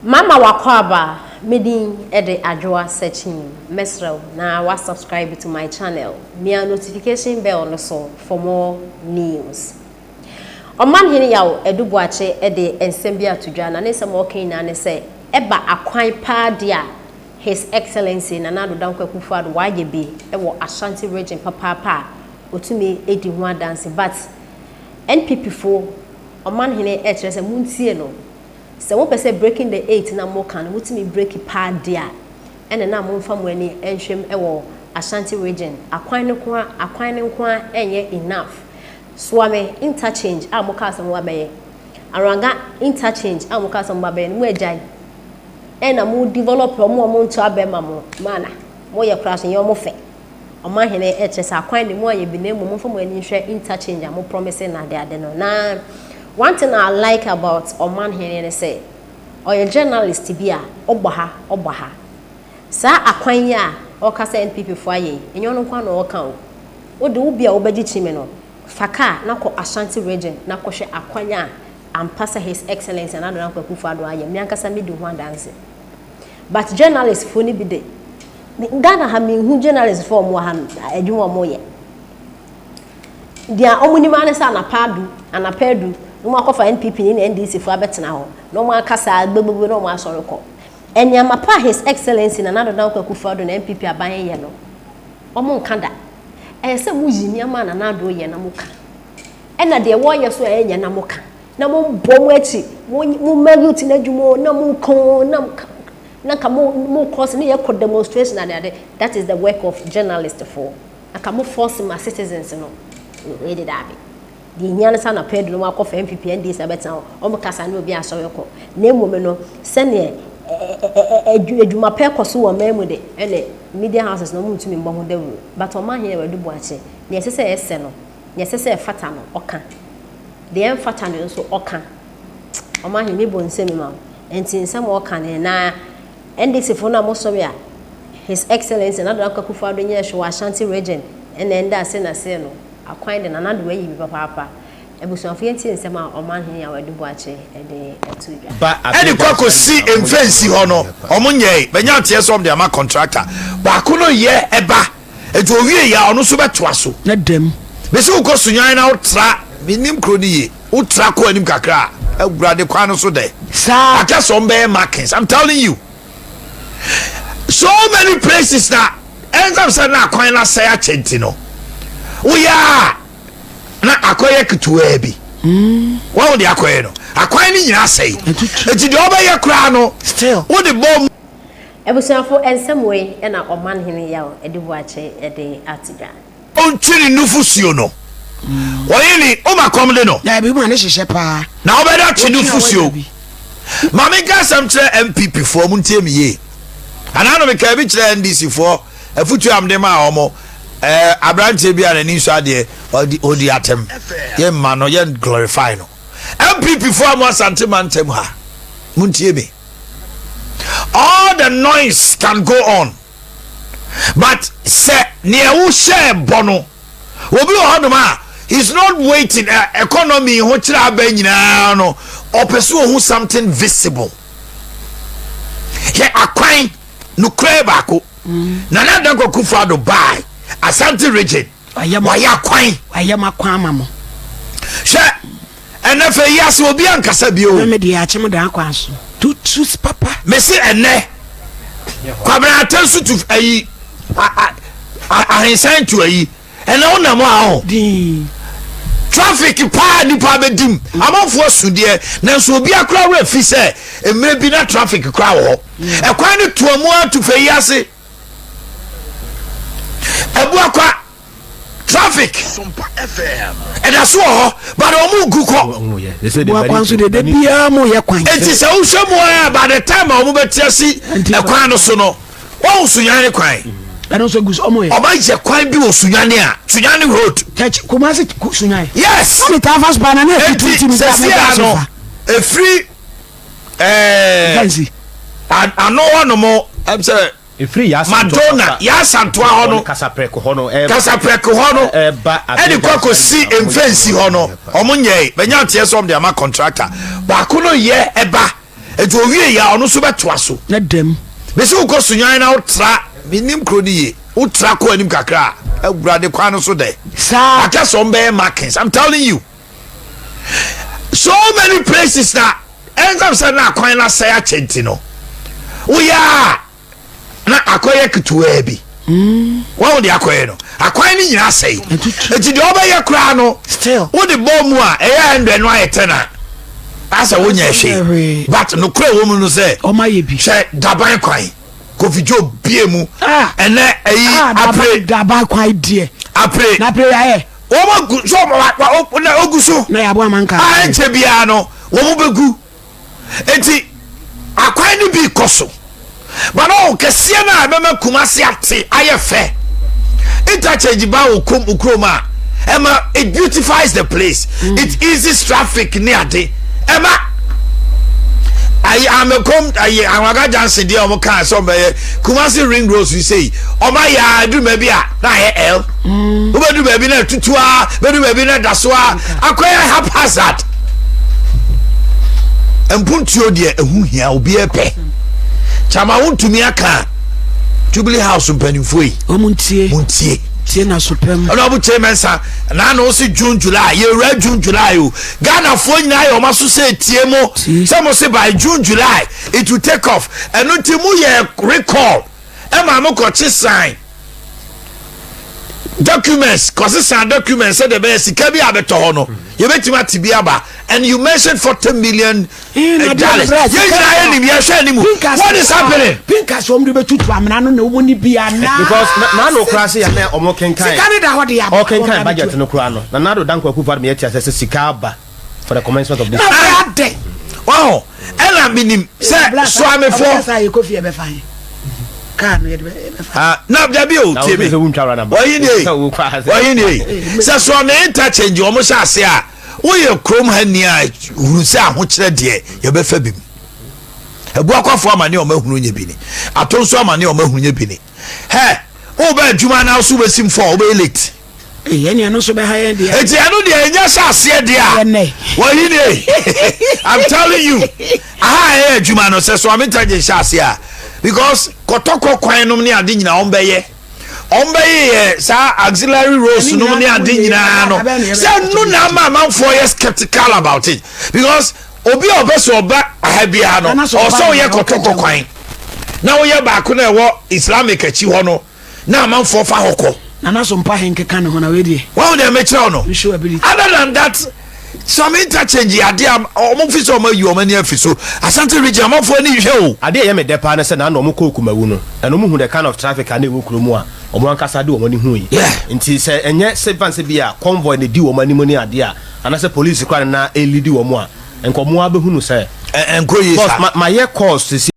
Mama w'akwaaba, me din de Adwoa Sekyim, mɛsrɛ wo na wa subscribe to my channel, mia notification bell no so for more news. Ɔmanhene Yaw Adu Boakye de nsɛm bi ato dwa na ne nsɛm a ɔka nyinaa ne sɛ ɛba akwan paa deɛ a His Excellency Nana Addo Dankwa Akufo-Addo wayɛ bi wɔ Ashanti region papaapa a ɔtumi di ho adanse but NPP foɔ Ɔmanhene ɛkyerɛ sɛ montie no. Sɛ mopɛ sɛ breaking the eight na moka no motumi breaki paa de a, ɛna na momfa mo ani nhwɛ mu wɔ Ashanti region. Akwan no nko ara akwan no nko ara nyɛ enough. Suame interchange a mokaa sɛ moba bɛyɛ, Anwraga interchange a mokaa sɛ moba bɛyɛ no moagyae. Ɛna mo develop wɔn a wɔnto abɛ ma mo mana. Moyɛ koraa so nyɛ wɔn fɛ. Ɔmanhene kyerɛ sɛ akwan de moayɛ bi na mmom momfa mo ani nhwɛ interchange a mo promise no ade ade no. Na one thing I like about Ɔmanhene ne sɛ ɔyɛ journalist bi a ɔbɔ ha ɔbɔ ha. Saa akwan yi a ɔka sɛ NPP foɔ ayɛ yi ɛnyɛ ɔno nko ara na ɔreka o. Wo de wo bi a wobɛgye kyimi no fa car na kɔ Ashanti region na kɔhwɛ akwan a ampa sɛ His Excellency Nana Addo Dankwa Akufo-Addo ayɛ. Me ankasa medi ho adanse. But journalist foɔ no bi de, Ghana ha menhu journalist foɔ a wɔwɔ ha no adwuma a wɔyɛ. Deɛ wɔn nim ara ne sɛ anapa adu, anapa adu, na wɔn akɔfa NPP ne ne NDC foɔ abɛtena hɔ, na wɔn akasa gbegbegbegbe na wɔn asɔre kɔ. Nneɛma pa a His Excellency Nana Addo Dankwa Akufo-Addo na NPP aban yɛ no, wɔn nka da. Ɛyɛ sɛ moyi nneɛma a Nana Addo yɛ na moka. Ɛna deɛ wɔyɛ so a ɛnyɛ na moka. Na mo bɔ mo akyi mo mo ma youth no adwuma o na mo ka o na na nka mo mo kɔ so ne yɛ kɔ demonstration ade ade that is the work of journalist foɔ nka mo force ma citizens no wei de daabi deɛ hia no sɛ anapa adu no mo akɔ fa NPP NDC abɛtena hɔ wɔn kasa ne obi asɔre kɔ na mmom no sɛdeɛ adwuma pɛ kɔ so wɔ man mu de ɛne media houses no wɔn ntumi mbɔ ho dawuro but wɔn ahene wɔ adu boakye deɛ ɛsɛ sɛ ɛsɛ no deɛ ɛsɛ sɛ ɛfata no ɔka Deɛ ɛmfata no nso ɔka. Ɔmahe me bɔ nsam ma wo. Nti nsɛm a ɔka no na NDC foɔ no a mosɔre a His Excellency Nana Addo Dankwa Akufo Addo nyɛɛ hwee wɔ Ashanti region ɛna ɛnda ase na see no akwan de Nana Addo ayi bi papaapa. Abusuafo yɛntie nsɛm a Ɔmanhene Yaw Adu Boakye de ato dwa. Ɛde kɔ akɔsi mfɛnsi hɔ no ɔmo nyɛe bɛnya nteɛ sɛ ɔmo de ama contractor baako no yɛ ɛba. Enti owie yɛ a ɔno nso bɛtoa so. Ne dɛm. Mese wokɔ Sunyani na wotra, mennim kuro no yie, wotra kɔ anim kakra a, Awurade kwan no so dɛ. Saa. Aka sɛ ɔmbɛyɛ markings. I'm telling you. So many places na ɛnsam sɛ na akwan no asɛe akyɛ nti no, woyɛ a na akɔyɛ ketewaa bi. Wɔn de akɔyɛ no, akwan no nyinaa asɛe. Enti deɛ ɔbɛyɛ koraa no, wode bɔ mu. Abusuafo, nsɛm wei na Ɔman Hene Yaw Adu-Boakye de ato dwa. Ɔntwe ne nufosuo no. Ɔye ni, woma kɔm de no. Daabi, woma ne hyehyɛ paa. Na wobɛda twe nufosuo. Ma menka asɛm kyerɛ NPP foɔ, montie me yie. Anaa no mekaa bi kyerɛ NDC foɔ, afutuo a mede maa wɔn, ɛɛ aberanteɛ bi a n'ani nsɔ adeɛ, ɔdi ɔdi atɛm. Yɛmma no, yɛn glorify no. NPP foɔ a mo Asante mantam ha, montie me. All the noise can go on but sɛ nea wohyɛɛ bɔ no obi wɔ hɔnom a he's not waiting uh, economy ho kyerɛ aba nyinaa no ɔpɛ sɛ ohu something visible yɛ akwan nokorɛ baako mm. Nana Dankwa Akufo-Addo bae Asante region wayɛ akwan wayɛ makwan ama mo hwɛ Ɛnɛ fɛ yi ase obi ankasa bio. Na me deɛ akyem daa kwan so. Tutus papa. Mese ɛnɛ Kwabena Atansu tu ayi ahensan tu ayi ɛnɛ wo nam a ɔ. Dii. Traffic paa nipa abɛdim amanfoɔ asu deɛ nanso obi akora werɛ fi sɛ mmerɛ bi na traffic koraa wɔ hɔ. Ɛkwan no toa mu ara tu fɛ yi ase. Abuakwa. Traffic ɛda so wɔ hɔ but ɔmo gu kɔ. Bua kwan so de de biara mo yɛ kwan. Eti sɛ wohwɛ mu a by the time a ɔmo bɛ te ase ɛkwan no so no wɔn Sunyani kwan. Ɛno nso gu so ɔmo yɛ. Ɔmo ayɛ kwan bi wɔ Sunyani a Sunyani road. Tɛkyi Kumasi Sunyani. Yes. Sɔmi taa fa so paa na ne efi tuntun mi taa mi taa so fa. Eti sɛ si ano efiri ɛɛ ano hɔ nom ɛm sɛ. Ɛfiri Yaasantoa Madonna, kasa Yaasantoa hɔ no, Kasaprɛko hɔ no, ɛreba Kasaprɛko hɔ no, ɛreba ɛde kɔ akɔsi Mfɛnsi hɔ no, wɔn nyɛe. Bɛnya nteɛ sɛ wɔn de ama contractor. Baako no yɛ ɛba. Nti owie yɛ a, ɔno nso bɛtoa so. Na dɛm. Bɛsi wokɔ Sunyani na wotra, menim kuro no yie, wotra kɔ anim kakra a, awurade kwan no so dɛ. Saa. Aka sɛ ɔmbɛyɛ markings. I'm telling you. So many places na ɛnsam sɛ na akwan no asɛe akyɛ nti no, woyɛ a na akɔyɛ ketewaa bi. Wɔn de akɔyɛ no, akwan no nyinaa asɛe. Nti deɛ ɔbɛyɛ koraa no, wode bɔ mu a ɛyɛ 100 no ayɛ 10 a, asɛ wonyɛ hwee. But nokorɛ wɔ mu no sɛ, hwɛ daban kwan, Kofi Joe bie mu, ɛnɛ ɛyi apre. Daban kwan deɛ. Apre. Na apre yɛ. Wɔn agu so, wɔn na ogu so. Na yɛ aboa manka. A ɛnkyɛ biara no, wɔn bɛgu. Eti akwan no bi kɔ so. But ɔwɔ kɛseɛ no a ɛbɛma Kumasi ate ayɛ fɛ. Interchange ba wɔ kom kurom a ɛma it beautifies the place. It eases traffic ne ade. Ɛma ayi amekom ayi Anwaga Junction deɛ wɔn kaa sɛ wɔn bɛyɛ Kumasi ring road so sei wɔn ayɛ a aduru baabi a na ayɛ L. Wobɛduru baabi na atutu a bɛduru baabi na ɛda so a akɔyɛ haphazard. Mpuntuo deɛ ɛho hia obiara pɛ. Kyama wontumi aka Jubilee House mpanimfoɔ yi. Wɔn ntie. Mo ntie. Tie na so pɛm. Ɔno abo kyerɛ mɛnsa na ano si June July yɛwura June July o. Ghanafoɔ nyinaa yɛ wɔn aso sɛ etie mo. Sɛ mo se by June July it will take off. Ɛno nti mo yɛ recall ɛma mo kɔ kye sign documents kɔsesa documents sɛdeɛ ɛbɛyɛ sika bi a bɛtɔ hɔ no yɛbɛtumi ate bi aba, and you mentioned 40 million dollars. Yɛn nyinaa yɛ nim, yɛhwɛ anim. What is happening? Pinkas wɔn de bɛtutu amena no na wɔn ni bi ana. Because na no kora se ya na ɔmo kenkan. Sika ne da hɔ de aba. Ɔkenkan budget no kora no na Nana Addo Dankwa Akufo-Addo yɛ ti asɛ sɛ sika aba for the commencement of this. Na ɔyɛ adɛ. Wɔn ɛna minim sɛ soamefoɔ. Ɔbɛsa yɛ kofi ɛbɛfa he kaa no yɛde bɛfa. Ah, na dabi o, tie mi, wɔyi nie, wɔyi nie sɛ Suame interchange wɔn hyɛ ase a, woyɛ kurom ha ni a hunu sɛ ahokyerɛ deɛ yɛbɛfa bi mu. Abuakwafoɔ amane a wɔn ahunu nyɛ bi ni, ato nso amane a wɔn ahunu nyɛ bi ni. Hɛ, wobɛ adwuma na so wobɛsim fɔ, wobɛyɛ late. Ɛyɛ nea no nso bɛha yɛn deɛ. Eti ɛno deɛ ɛnyɛ hyɛ aseɛ deɛ a wɔyi nie, I'm telling you, aha ɛyɛ adwuma no sɛ Suame interchange hyɛ aseɛ a, because Kɔtɔkɔ kwan nom ne ade nyinaa wɔn bɛyɛ, wɔn bɛyɛ yɛ saa auxiliary roads nom ne ade nyinaa no sɛ no na ama amanfoɔ yɛ skeptical about it, because obi a ɔbɛ sɛ ɔba aha biara no, ɔsɛ ɔyɛ Kɔtɔkɔ kwan na ɔyɛ baako na ɛwɔ Islamic akyi hɔ no na amanfoɔ fa hɔ kɔ. Nana so mpa henkeka ne ho na wei deɛ. Wɔn deɛ mekyerɛw no. Nso ability. Other than that, some interchange yɛ adeɛ a wɔn fi sɛ wɔn ayi wɔn ani afi so. Asante Region amanfoɔ ani hwɛ o. Adeɛ a ɛyɛ me dɛ paa ne sɛ na ɔmo kɔɔ Kumawu no, ɛna ɔmo hu the kind of traffic a na ɛwɔ kurom a ɔmo ankasa de wɔn ani hu yi. Nti sɛ ɛnyɛ sɛ fan sɛ bi a convoy na di wɔn anim ne adeɛ a, anaasɛ police koraa na ɛlidi wɔn a, nka ɔmo abɛhu no sɛ Ɛnkɔ yie boss saa. Ma mayɛ calls sisi.